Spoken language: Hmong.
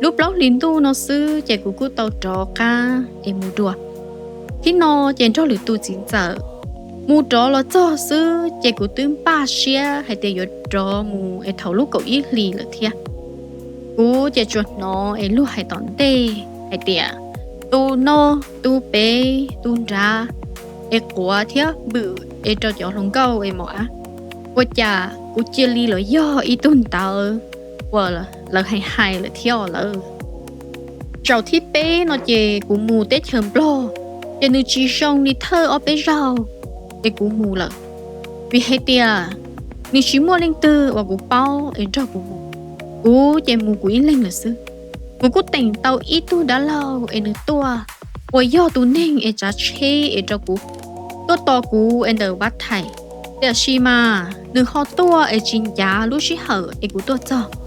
Lub plaub hlis ntuj no xwb ces kuv kuj tau rov qab es mus dua. Thib no ces nrog lwm tus txiv ntxawm mus rov los txog xwb ces kuv twb npaj siab hais tias yuav rov mus es thaum lub kaum ib hlis lawm thiab. Kuv ces tsuas hnov es luag hais tom ntej hais tias, tus no, tus pem, tus nrad, es quav thiab vwm es rau cov hluas nkauj es mos ab. Ua cas kuv cia li los yog ib tug ntawd uas lawv hais hais lawm thiab lawm. Zaum thib peb no ces kuv mus teb chaws Nplog, ces nws tsis zoo li thawj ob peb zaug es kuv mus lawm, vim hais tias nws tsis muaj leej twg uas kuv paub es nrog kuv mus. Kuv ces mus kuv ib leeg lawm xwb. Kuv kuj teem tau ib tug dab laug es nws tuaj, uas yog tus neeg es tsav tsheb es rau kuv, tuaj tos kuv es ntawm Vaj Thais. Tiam sis mas nws ho tuaj es tsis ncav lub sij hawm es kuv tuaj txog.